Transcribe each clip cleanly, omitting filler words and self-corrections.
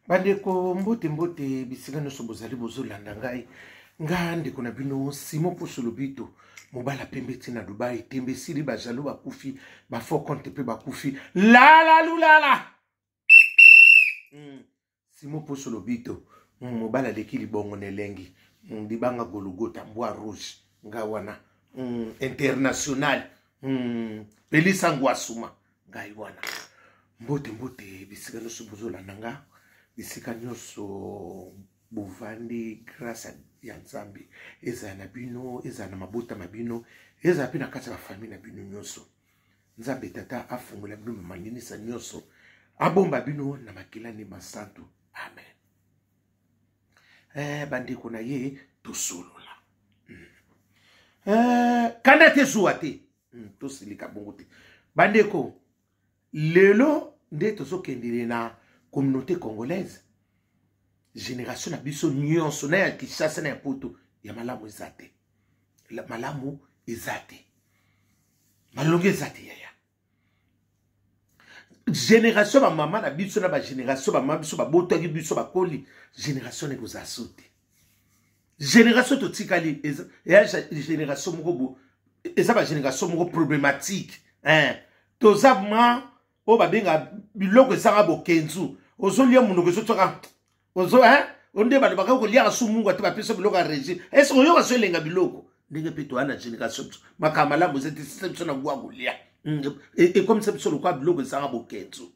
Bandeko, mbote mbote bisika nyonso bozali bozolanda ngai. Nga ndeko na bino Simon Pusu Lobito, mobala pembe ti na Dubai, tembe esili, ba jaloux bakufi, ba faux compte pe bakufi. Lala lulala. Simon Pusu Lobito, mobala aleki libongo na elengi, libanga Golgotha, mbwa rouge, nga wana, international, Pelisa Ngwasuma, ngai wana. Mbote mbote bisika nyonso bozolanda nga, bisika nyonso bovandi, grâce ya Nzambe ezala na bino, ezala na mabota ma bino, ezala pe na kati ya ba famille na bino nyonso. Nzambe tata afungola bino maninisa nyonso, abomba bino na makila ne masantu. Amen. Bandeko na ye tosolola. Kanda te, zuwa te. Tosilika bongo te. Bandeko, lelo nde tozokendele na communauté congolaise, génération na biso nyonso na ya Kinshasa na ya Poto, ya malamu eza te. Malamu eza te. Malongi eza te yaya. Génération ba mama na biso na ba génération ba mama biso babotaki biso bakoli, génération ekozala so te. Génération totikali eya génération moko bo, eza ba génération moko problématique, hein. Toza ma oyo babenga biloko ezanga bokenzu, ozolia monoko ezotoka, ozo, hein, onde balobaka koliaka su mungu ate bapesa biloko ya régime. Est-ce que oyoka so elenga biloko ndenge mpe toya na génération biso makambo malamu eza te, sisa biso na gwa kolia. Ekomisa biso lokola biloko ezanga bokenzu.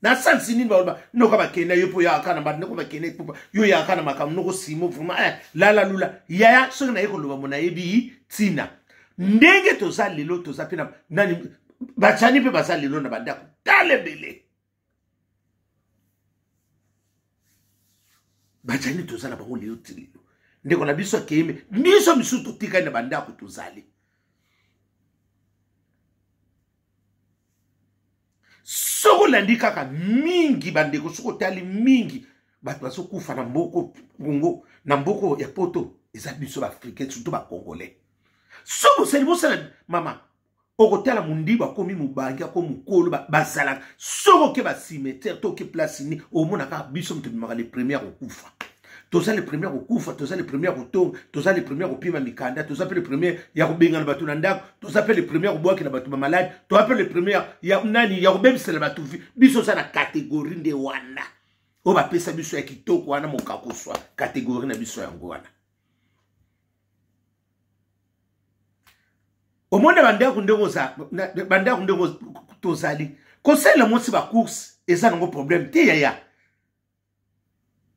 Na sansi nini baloba noka bakenda yo mpo yaka na bato noko bakenda epupa yo yaka na makambo noko simo vraiment, lala lula yaya. Soki naye koloba mo nayebi ntina ndenge toza lelo, toza mpe na nani bacani mpe baza lelo na bandako tala ebele bacani toza na bango lelo ti lelo. Ndeko na biso akeyeme, biso misusu totikali na bandako tozali. Soki olandi kaka mingi bandeko, soki otali mingi bato bazokufa na mboko Congo, na mboko ya Poto, eza biso ba-africain, surtout ba-congolais. Soki osali bosala mama, okotala mondibu akomi mobangi, akomi mokolo, bazalaka. Soki oke ba cimetière to oke place nini, omona kaka biso moto ebimaka le premier kokufa. Toza le premier kokufa, toza le premier kotonga, toza le premier kopima mikanda, toza pe le premier ya kobengana bato na ndako, toza pe le premier kobwakela bato ba malade, toza pe le premier ya nani ya kobebisela bato vie. Biso oza na catégorie nde wana oyo bapesa biso ya kitoko wana, mokakoswa catégorie na biso yango wana. Omona bandako ndenge oza, bandako ndenge tozali kosalela mwasi ba course eza nango problème te yaya.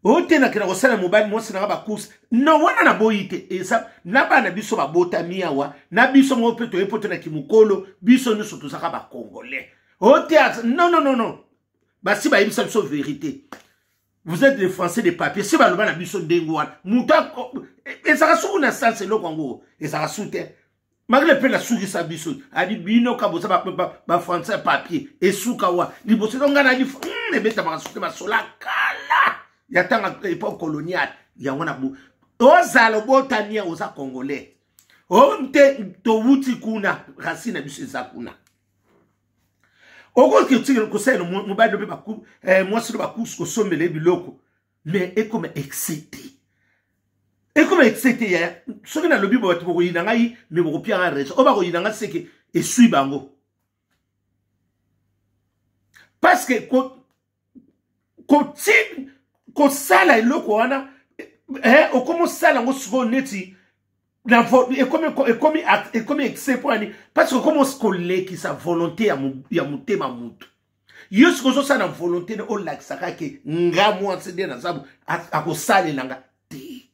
Oyo te nakenda kosala mobali mwasi nanga ba course no wana naboyi te. Eza na bana biso babotami awa na biso moko mpe toye poto na kimokolo, biso nyonso tozaka ba congolais. Oyo te, non, non, non, non, basi bayebisa biso vérité, vous êtes les français de papier. Si baloba na biso ndenge wana, moto ezalaka suku na sens eloko yango ezalaka su te. Malgré mpe nasukisa biso adi bino ka boza ba français ya papier, esuka wa liboso to ngai nadi ebetamaka suki basola kala ya ntango epoque coloniale yango na bo ozala obotami oza congolais o te towuti kuna, racine na biso eza kuna. Okoki kosalela mobali mpe mwasi no bacourse, kosombela ye biloko, mais ekoma excité, ekoma excité yaya. Soki nalobi bato bokoyina ngai, mais bokopia ngai raison. Oyo bakoyina ngai seke esui bango, parce que kosala eloko wana, okomi osala yango sikoyo neti ekomi excès. Mpo ani? Parce que okomi kolekisa volonté ya motema mutu. Yo sikoyo ozosala na volonté ne olakisaka ke nga mwasi nde naza, akosalela nga te.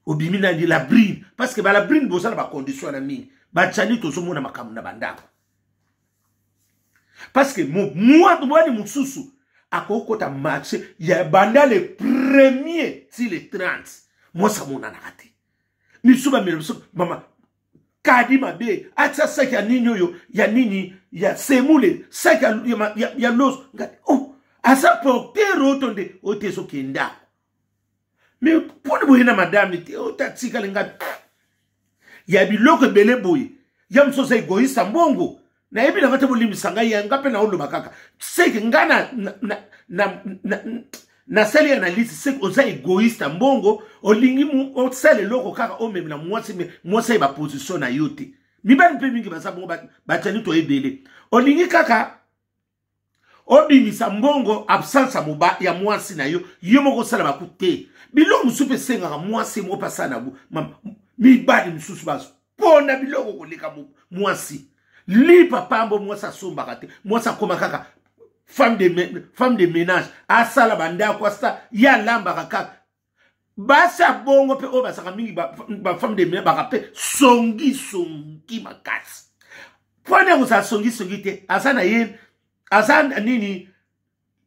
Obimi nani la brine, parce que bala brine boza na bacondition wana mingi. Bajani tozomona makambo na bandako, parce que mobali mosusu akokota marché ya banda le premier ti le 30, mwasi amonanaka te. Misu bamela biso mama kadi mabe, atia saki ya nini oyo ya nini ya semule, saki ya loso ngati, oh, aza porter oyo to nde oyo te ezokenda. Mais mponi boye na madame te oyo tatikali nga ya biloko ebele boye ya mosusu oza egoïste mbongo nayebi nanga te, bolimbisa ngai ya nga mpe naoloba kaka seke nga na Nasali analyse, c'est oza égoïste ya mbongo, olingi osala eloko kaka omemela mwasi, me mwasi ayeba position na yo te. Mibali mpe mingi baza bongo, batiani to ebele, olingi kaka obimisa mbongo absence ya moba ya mwasi na yo, yo moko osala baku te. Biloko mosusu mpe esengaka mwasi moko mpe asala na mibali mosusu bazopona biloko koleka mwasi. Lipa pambo mwasi asombaka te, mwasi akoma kaka femme de ménage, asala bandako, asa ye alambaka kaka. Basi ya bongo mpe oyo bazalaka mingi bafemme de ménage, baka mpe songisongi makasi. Mpona ya kozala songisongi te, aza na ye, aza nini,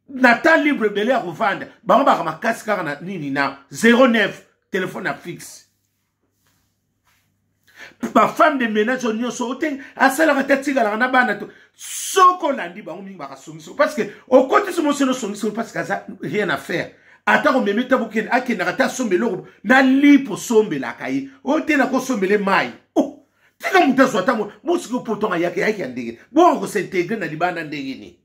na temps libre ebele ya kovanda. Bango baka makasi kaka na nini, na 09 telefone ya fixe. Bafemme de ménage oyo nyonso oyo te asalaka te, atikalaka na bana to soki olandi bango mingi bakasongisongi, parce que okotisi mosi no songisongi, parce que aza rien à faire. Ata komemi ta bokende, akendaka te, asomba eloko na lipo, osombelaka ye oyo te, nakosombele mai. Oh, tika moto azwa ntango mosiki opotonga yake yaki ya ndenge bongo kos'intégrer na libanda ndenge nini?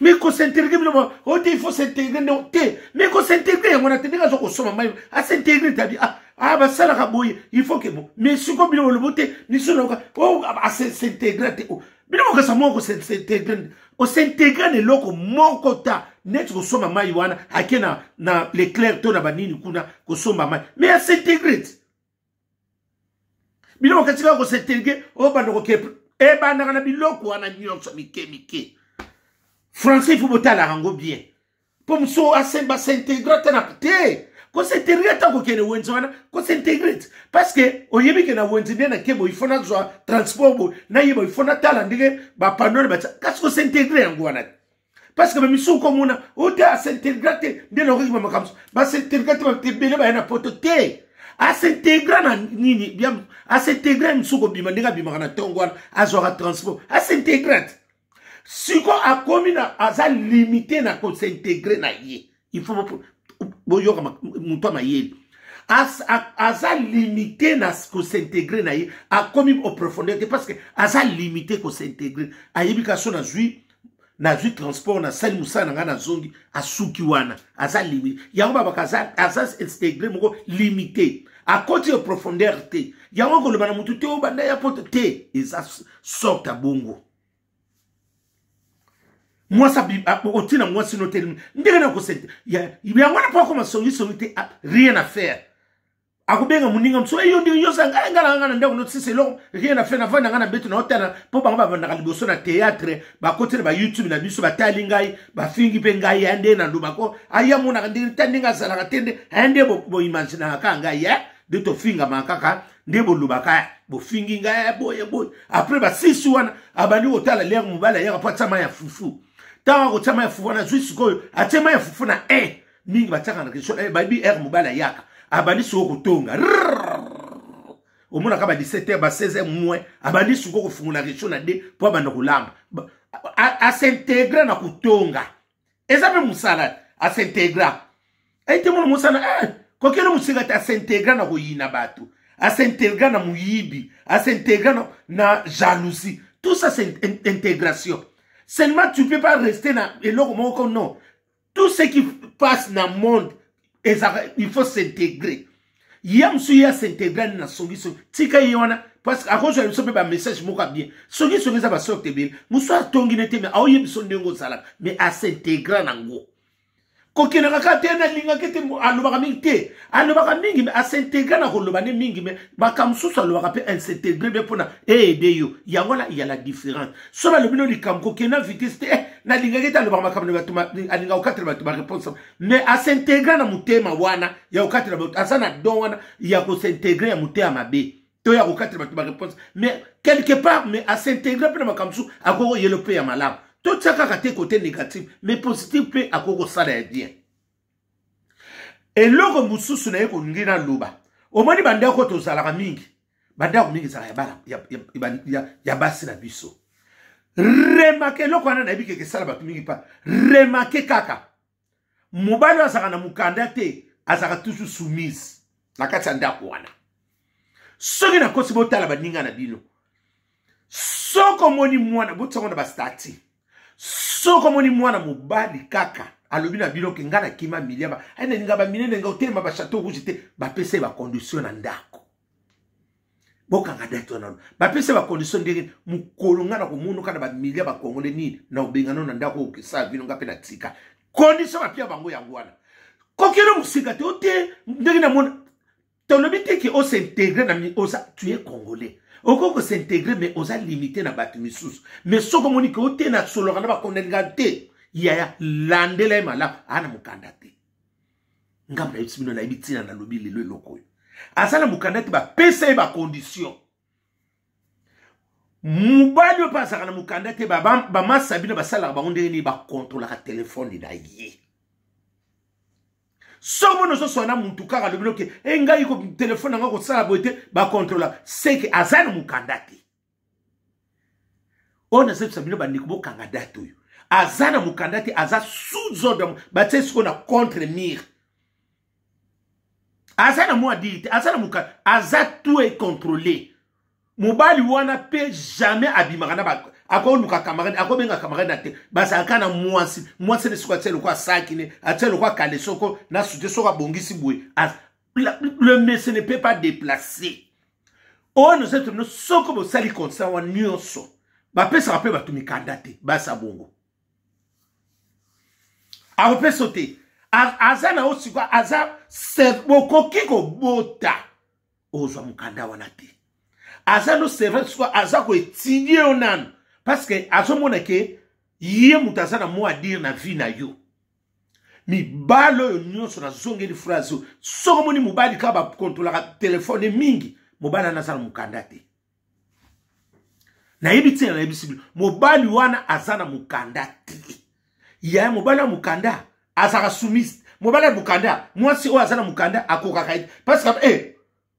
Mais kos'intégrer, bino oyo te, il faut s'intégrer nde te. Mais kos'intégrer yango wana te, ndenge aza kosomba mai, as'intégrer te, abi ah, ah, basalaka boye, il faut que bon. Mais siko bino bolobo te, miso nayoka o as'intégrer te. Bino bokasa moko kos'intégrer, os'intégrer na eloko moko ta neti kosomba mai wana, ake na Leclerc to na banini kuna kosomba mai, mais as'intégrer te. Bino bokati kaka kos'intégrer oyo banda koke ebandaka na biloko wana nyonso mike mike. Français, il faut botalaka yango bien, mpo mosu bas'intégrer te na te. Kos'intégrer, ata kokende wenze wana, kos'intégrer te, parce que oyebi ke na wenze nde nake boye, il faut nazwa transport boye, nayeba, il faut natala ndenge bapanneaux batia. Kasi kos'intégrer yango wana te, parce que bamisusu komona oyo te, as'intégrer te nde nakoki makambo. Bas'intégrer te, bato ebele baya na poto te, as'intégrer na nini? Bien, as'intégrer mosusu kobima ndenge abimaka na ntongo wana, azwaka transport, as'intégrer te. Siko akomi na aza limité na kos'intégrer na ye. Il faut boyoka moto ya mayele, aza limité na kos'intégrer na ye, akomi au profondeur te, parce que aza limité kos'intégrer. Ayebi ka so nazwi transport, nasali mosala na ngai, nazongi, asuki wana. Aza limité, yango babaka aza intégré moko limité, akoti au profondeur te. Yango koloba na motu te oyo banda ya poto te, eza sorte ya bongo. Mwasi otina mwasi no telemi ndenge na kosente yango wana, mpo akoma songisongi te, rien à faire. Akobenga moninga mosusu, eyo ndenge nyonso, ngai ngai na ngai na ndako notisa eloko, rien à faire, navanda ngai na beto na otala, mpo bango bavandaka liboso na théâtre, bakoti na baYouTube na biso, batali ngai, bafingi mpe ngai ya nde na ndobako aya monaka ndenge ta ndenge azalaka te, nde aya nde boimaginaka kaka ngai ya nde tofingamaka kaka nde bolobaka, bofingi ngai boye boye. Après basisi wana, abandi kotala lere mobali ayaka mpo atia mai ya fufu. Ntango akotia mai ya fufu wana, azwi sikoyo, atie mai ya fufu na 1 mingi batiaka na question, bayebi heure mobali ayaka. Abandi sikoyo kotonga, omonaka ba 17 heures, ba 16 heures moins, abandi sikoyo kofungola réchaud na de mpo abanda kolamba. As'intégrer na kotonga, eza mpe mosala. As'intégrer ete mona mosala kokende mosika te. As'intégrer na koyina bato, as'intégrer na moyibi, as'intégrer na jalousie. Tout ça, c'est intégration seulement. Tu peux pas rester na eloko moko, non. Tout ce qui passe dans le monde, il faut s'intégrer. Ye mosusu ye as'intégrer na songisongi, tika ye wana, parce que akozwa biso mpe bamessage moko ya bien. Songisongi eza basorte ebele. Mosusu atongi ne te, mais aoyebi biso ndenge ozalaka, mais as'intégrer nango. Kokendaka kaka te, nalingaki te, alobaka mingi te, alobaka mingi, mais as'intégrer na koloba nde mingi, mais makambo mosusu alobaka mpe as'intégrer mpe mpona eaider yo. Yango wana ya la différence. So balobi no likambo, kokenda vitesse te, nalingaki te, alobaka makambo na bato, alingaka kokatela bato baréponse, mais as'intégrer na motema wana ya kokatela bato. Aza na don wana ya kos'intégrer ya motema mabe to ya kokatela bato baréponse, mais quelque part, mais as'intégrer mpe na makambo mosusu akoki koyelo mpe ya malamu. Totia kaka te côté négatif, mais positif mpe akoki kosala ya bien. Eloko mosusu na ye kolingi naloba, omoni bandako tozalaka mingi, bandako mingi ezalaka ya bana ya basi na biso. Remarque eloko wana, nayebi keke esala bato mingi mpa. Remarque kaka, mobali oyo azalaka na mokanda te, azalaka toujours soumise na kati ya ndako wana. Soki nakosi, botala baninga na bino. Soki omoni mwana, botiango na bastatuts. Soki omoni mwana mobali kaka alobi na bino ke ngai nakima milia ba ai nalinga baminene ngai otelema ba chateau rouge te, bapesa ye bacondition na ndako. Bokanga date wana, bapesa ye bacondition ndenge mokolo ngai nakomonoka na bamilia bakongole nini na obengano na ndako okesala bino ngai mpe natika condition bapia bango yango wana. Kokende mosika te, ote ndenge namona tolobi te ke osintegre na oza, tu es congolais, okoki kosintegre mais oza limité na bato misusu. Mais soki omoni ke ote na soloka na bakondelinga te, yaya, landela ye malamu, aa na mokanda te. Ngambo nayebisi bino, nayebi ntina nalobi lelo eloko oyo. Aza na mokanda te, bapesa ye bacondition. Mobali oyo mpe azalaka na mokanda te, bamasa bino basalaka bango ndenge nini? Bakontrolaka telefone na ye. Soki mona ozoswana na mutu kaka alobi noke e ngai telefone na ngai kosala boye te, bakontrola, seke aza na mokanda te. Oyo nazebisa bino bandeko, bokanga date oyo. Aza na mokanda te, aza sous ordre, batie sikoyo na contre mire. Aza na mwa diri te, aza na mokanda, aza tout est contrôlé. Mobali wana mpe jamais abimaka na akoluka camarade, akobenga camarade na te, bazalaka na mwasi. Mwasi ne soki atie lokwa saki ne, atie lokwa kale, soko na sute, soko abongisi boye, le monsieur ne peut pas déplacer. Oyo nozali tobino, soko bosali constat wana nyonso, bapesaka mpe bato mikanda te. Basa bongo akopesa te, aza na yo sikoyo, aza bokoki kobota, ozwa mokanda wana te. Aza no servant sikoyo, aza koetidie yo nanu parce que azomona ke ye moto aza na mot à dire na vie na yo. Mibali oyo nyonso, nazongeli phrase oyo, soki omoni mobali kaka bakontrolaka telefone mingi, mobali wana aza na mokanda te. Nayebi ntina nayebisi bino, mobali wana aza na mokanda te. Yaya, mobali ya mokanda azalaka soumise. Mobali ya mokanda, mwasi oyo aza na mokanda akokaka ye parce que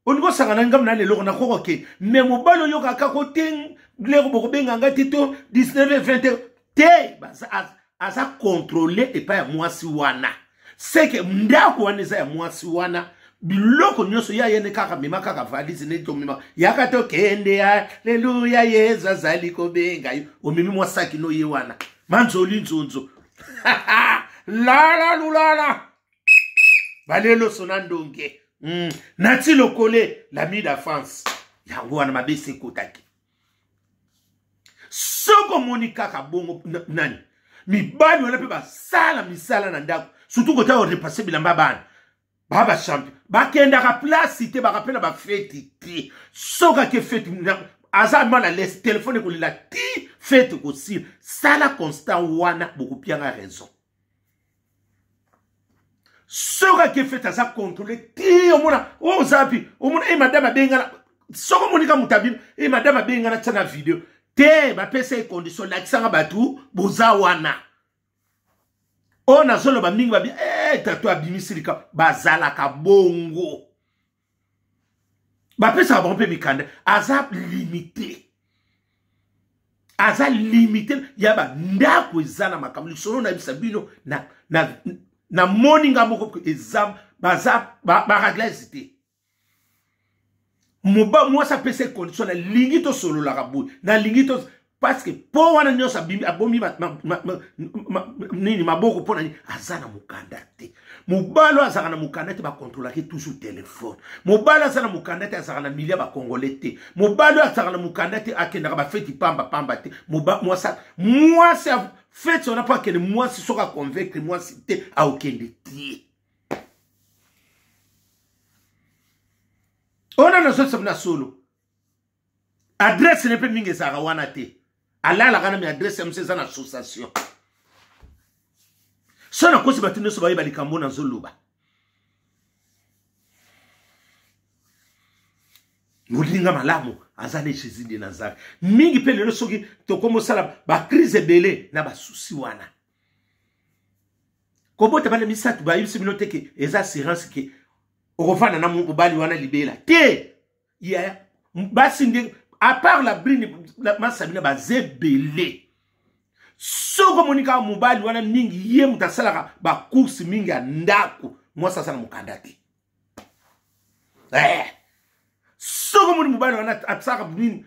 olingi osangana ngambo na leloko nakoka ke. Me mobali oyokaka ko te, lero bokobenga ngai te to 19 20 te, aza contrôle epai ya mwasi wana. Seke ndako wana eza ya mwasi wana, biloko nyonso ya yene kaka mema kaka valise neti omema yaka tokende, aleluya, Yezu azali kobenga yo, omemi mwa saki no ye wana manzoli nzonzo lala lulala baleloso na ndonge nati lokole l'ami da France. Yango wana mabe esi ekotaki. Soki omoni kaka bongo nani mibali wana mpe basala misala na ndako, surtout kota orepasse bilamba bana ba bachampion, bakendaka place te, baka mpe na bafeti te. Soki ake feti, aza mal à l'aise, telefone ekolela ti fete kosila. Sala constat wana, bokopianga raison. Soki ake fete, aza contrôle ti omona oyo oza pi, omona e madame abengana. Soki omoni ka moto abimi, e madame abengana, tia na video te, bapesa ye condition, lakisanga bato boza wana. Oyo nazoloba mingi babi tato abimisi likambo, bazalaka bongo, bapesaka bango mpe mikanda. Aza limité, aza limité ya bandako eza na makambo. Lisolo nayebisa bino na moni nga moko, eza baza baraglese te. Mwasi apesa condition, nalingi tosololaka boye, nalingi to parce que mpo wana nyonso abomi nini maboko mpo na nini aza na mokanda te. Mobali oyo azalaka na mokanda te, bakontrolaki toujours telefone. Mobali aza na mokanda te, azalaka na milia bakongole te. Mobali oyo azalaka na mokanda te, akendaka bafeti pamba pamba te. Mwasi feti wana mpo akende, mwasi soki aconvaincre mwasi te, aokende te. Oyo nano nazolisa na solo, adresse ne mpe mingi ezalaka wana te, alalaka na mi adresse ya mosu eza na association. So nakosi, bato nyonso bayeba likambo nazoloba. Molinga malamu aza ne Jésus de Nazareth. Mingi mpe lelo soki tokomosala bacrise ebele na basusi wana, kobota bana misato, bayebisi bino te ke eza assurance ke okofanda na mobali wana libela te. Yaya, basi nde à part la brine masabina baza ebele. Soki omoni kaka mobali wana mingi, ye moto asalaka bacourse mingi ya ndako, mwasi aza na mokanda te. Soki omoni mobali wana asalaka nini,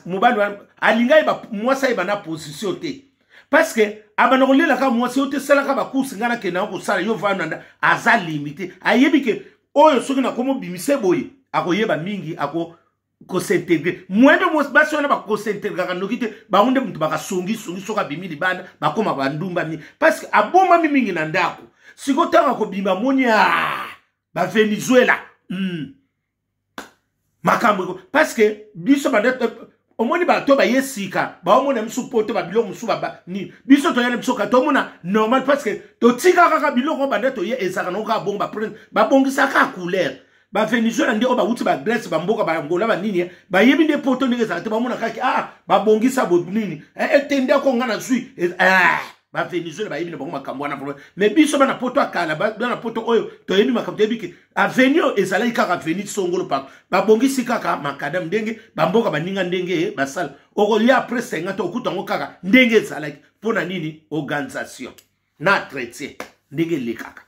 mobali wana alinga yeba mwasi ayeba na position te. Parce que abanda kolelaka mwasi oyo te, salaka bacourse, ngai nakendaka kosala, yo vanda. Aza limité, ayebi ke oyo soki nakomobimise boye, akoyeba mingi, ako kos'intégrer moyen. Mpe basi wana bakos'intégraka noki te. Bango nde moto bakasongisongi. Soki abimi libanda, bakóma bandumba mingi, parce que abombami mingi na ndako. Sikoyo ntango akobima, amoni a bavenezuela Makambo, parce que biso banda omoni bato baye sika, baomona biso poto, babiloko mosusu nini, biso toya na biso ka tomona normal, parce que totika kaka biloko banda toye, ezalaka nango kaka bongo. Babongisaka couleur. Bavenezuela nde oyo bawuti bagrèce, bamboka bangola, banini, bayebi nde poto ndenge ezalaka te. Bamona kaka ah, babongisa bo nini te, ndako nga nazwi. Ah, bavenezuela bayebi na bango makambo wana. Mais biso bana poto akala, bana poto oyo toyebi makambo, toyebi ke avenue oyo ezalaki kaka avenue songolo paka babongisi kaka macadam ndenge bamboka baninga ndenge basala. Okolia après 50, okuta yango kaka ndenge ezalaki. Mpo na nini? Organisation na entretien ndenge elekaka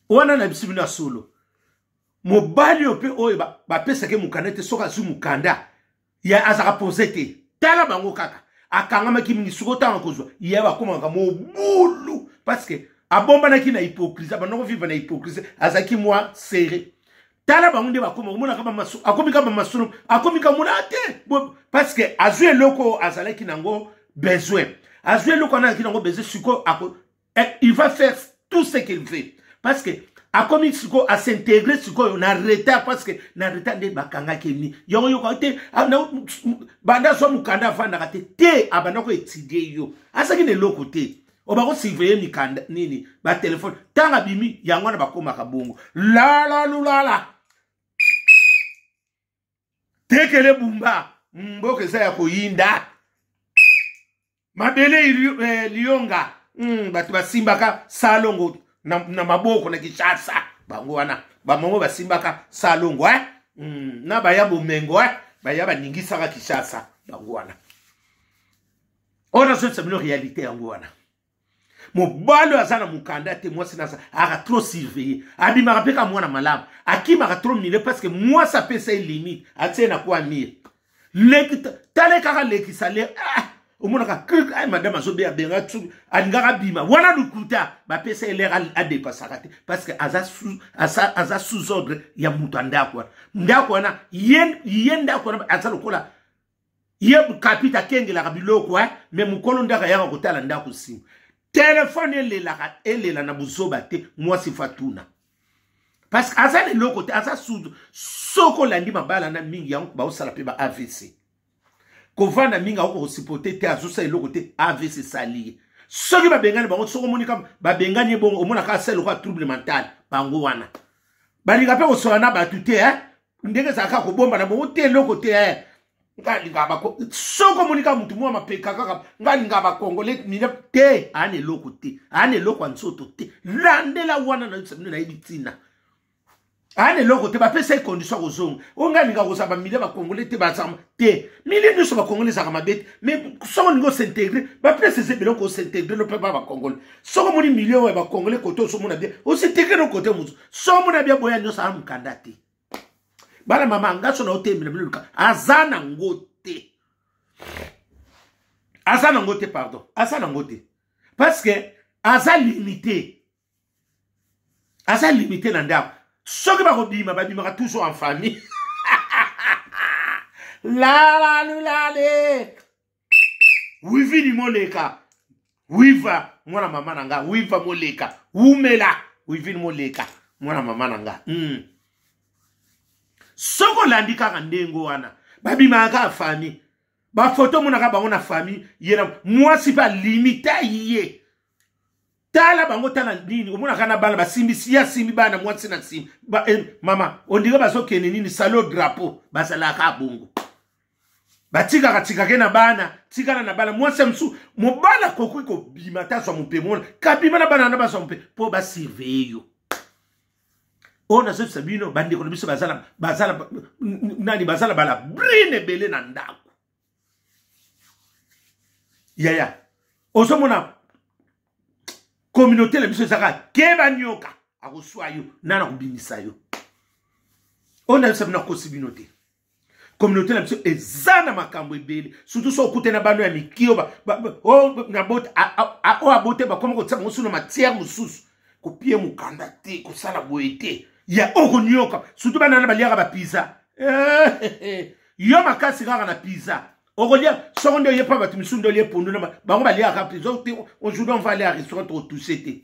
wana. Na biso bino ya solo, mobali oyo mpe oyo bapesaki mokanda te, soki azwi mokanda ya azalaka pose te. Tala bango kaka, akangamaki mingi. Sikoyo ntango akozwa ye, bakomaka mobulu, parce que abombanaki na hypocrisie, abanda kovivre na hypocrisie, azalaki mwa serré. Tala bango nde bakoma omonaka, akomi kaka bamasolo, akomi kamona te, parce que azwi eloko azalaki nango besoin. Azwi eloko wana azalaki nango besoin. Sikoyo il va faire tout ce qu'il veut, parce que akomi sikoyo as'intégrer sikoyo na retard, parce que na retard nde bakangaki emi yango. Yoka te, banda azwa mokanda, avandaka te te, abanda koétudier yo, azalaki na eloko te o bakosurveiller mikanda nini, batelefone. Ntango abimi yango wana, bakomaka bongo lala lulala tekele bumba. Mboka eza ya koyinda, mabele lionga. Bato basimbaka salongo na maboko na Kinshasa, bango wana bamongo basimbaka salongo, eh? Na baya bomengo, eh? Baya baningisaka Kinshasa, bango wana. Oyo nazobisa bino réalité yango wana. Mobali oyo aza na mokanda te, mwasi naza aka trop surveillé, abimaka mpe ka mwana malamu, akimaka trop mile, parce que mwasi apesa ye limite, atie na kwa mire. Tala kaka, lekisa le, ah, omonaka krik, ay madame azobeya benga, alingaka abima wana lukuta. Bapesa ye l'heure, adépasaka te, parce que aza sous ordre ya moto ya ndako wana. Ndako wana ye, ndako wana aza lokola ye kapita, akengelaka biloko, eh? Mais mokolo ndako ayaka kotala ndako, nsima telefone elelaka, elela na buzoba te. Mwasi fatuna, parce que aza na eloko te, aza sudu. Soki olandi mabala na mingi yango, baosala mpe ba AVC. Kovanda mingi, akoka kosupporter te, azosala eloko te, AVC esali ye. Soki babengani bango, soki omoni kama babengani ye bongo, omonaka asala eloko ya trouble mental. Bango wana balinga mpe kosola na bato te, eh? Ndenge ezalaka kobomba na bongo te, eloko te, eh? Nga alingaka bako, soki omoni kaka motu mwa mapeka kaka, nga alingaka bakongole mina te, aa na eloko te, aa na eloko ya nzoto te. Landela wana, nayebisa bino, nayebi ntina aa na eloko te. Bapesa ye condition ya kozonga. Oyo ngai alingaka kozala bamilie bakongole te, bazala te milie nyonso. Bakongole ezalaka mabe te, mais soki olingi os'intégrer, baplace eza ebele okos'intégrer no mpe ba bakongole. Soki omoni milie oyo ya bakongole kote, ozomona bien, os'intégrer no kote mosusu. Soki omona bien, boya nyonso, aa mokanda te. Bana mama nga, so na otemela bino, luka aza nango te, aza nango te, pardon, aza nango te, parce que aza limité, aza limité na ndako. Soki bakobima, babimaka toujours en famille. Lalalulale wivini moleka, wiva mwana mama na nga, wiva moleka, wumela wivini moleka mwana mama na nga. Soki olandi kaka ndenge wana, babimaka kaka famille. Bafoto omonaka bango na famille, ye na mwasi mpe alimita ye. Tala bango, tala nini omonaka na bana basimbisi ye, asimbi bana, mwasi na nsima ba, mama ondire bazokende nini, salo drapeau. Bazalaka bongo, batikaka tikake na bana, tikala na bana. Mwasi ya mosusu, mobali akoki kobima te, azwa mopema wana, kabima na bana wana, bazwa mope mpo basurveiller yo. Oyo nazobisa bino, bandeko na biso bazala bazala nani, bazala bala brine ebele na ndako. Yaya, ozomona communauté na biso ezaka keba, nyoka akoswa yo, nana akobimisa yo. Oyo nayebisa bino, akosi bino te. Communauté na biso eza na makambo ebele, surtout so okutani na bano ya miki oyo abote, bakoma kotia bango su na matière mosusu, kopie mokanda te, kosala boye te, ya okonioka. Surtout bana wana baliaka bapiza eh, yo makasi kaka na pizza okolia soko nde oye mpa bato misusu nde olie pondu na bango baliaka pizza te. Aujourd'hui, on va aller à restaurant, tokotouche te.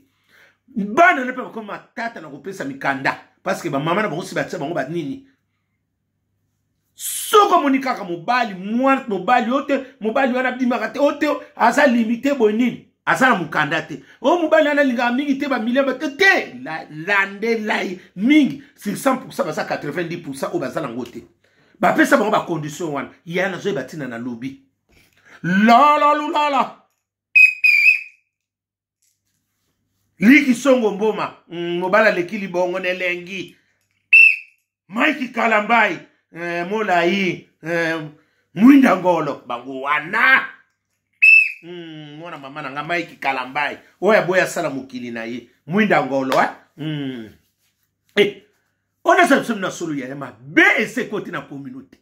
Bana na mpe bakoma matata na kopesa mikanda parce que bamama na bango si batia bango banini. Soki omoni kaka mobali, mwana mobali oyo te, mobali wana abimaka te, oyo te aza limite boye nini, aza na mokanda te, oyo mobali wana alingaka mingi te, bamilia te te, landela ye mingi. Sur 100, baza 90 oyo baza nango te, bapesa bango bacondition wana. Ya nazoyeba ntina na lobi lala lulala liki songo mboma mobali aleki libongo na elengi. Mike Kalambai, molai, mwinda ngolo bango wana, mwana mama na nga Mike Kalambai oyo aboyi asala mokili na ye, mwinda ngolo, eh? Eh, oyo nazala biso na solo, yaya, mabe ese ekoti na communauté.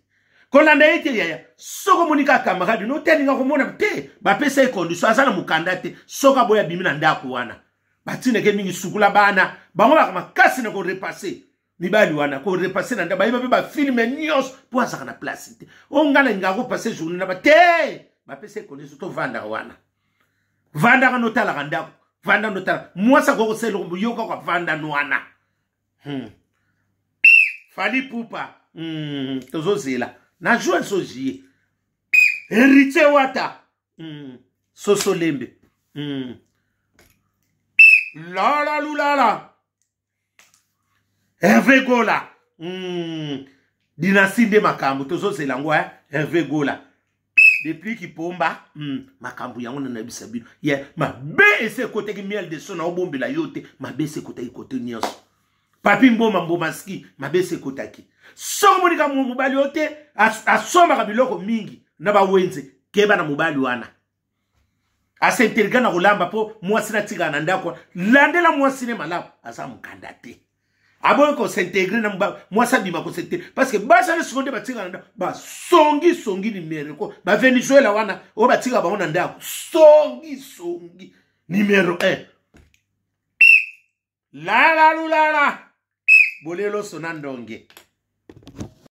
Kolanda ye te, yaya. Soki omoni kaka camarade no te alinga komona te, bapesa ye condition, aza na mokanda te, soki aboyi, abimi na ndako wana, batineke mingi sukula bana bango baka makasi na korepasse mibali wana, korepasse na ndako, bayeba mpe bafilme nyonso mpo azalaka na place te. Oyo ngai nalingaka kopase journée na ba te, bapesa ye condition, tovandaka wana, vandaka notalaka ndako, vanda notala mwasi akoki kosala eloko, yoka vanda nwana. Fally Ipupa, tozozela na juin so juillet. Héritier Wata, soso lembe, Lala lulala Hervé Gola, dynastie nde makambo tozozela yango, eh? Hervé Gola depuis kipomba, makambo yango na nayebisa bino ye, mabe ese ekotaki. Miel de son, naobombela yo te, mabe ese ekotaki kote nyonso. Papi Mboma, Mbomaski, mabe ese ekotaki. Soki monika mobali oyo te asombaka biloko mingi na bawenze, keba na mobali wana, asinterga na kolamba mpo mwasi natikala na ndako. Landela mwasi ne malamu, aza mokanda te, aboyi kosintegre na mwasi, abima kosintegre parce que basi wana sikoyo nde batikala na ndako, basongi songi numero ko bavenezuela wana oyo batikala bango na ndako, songi songi numero 1. Lala lulala bolelo sona ndonge.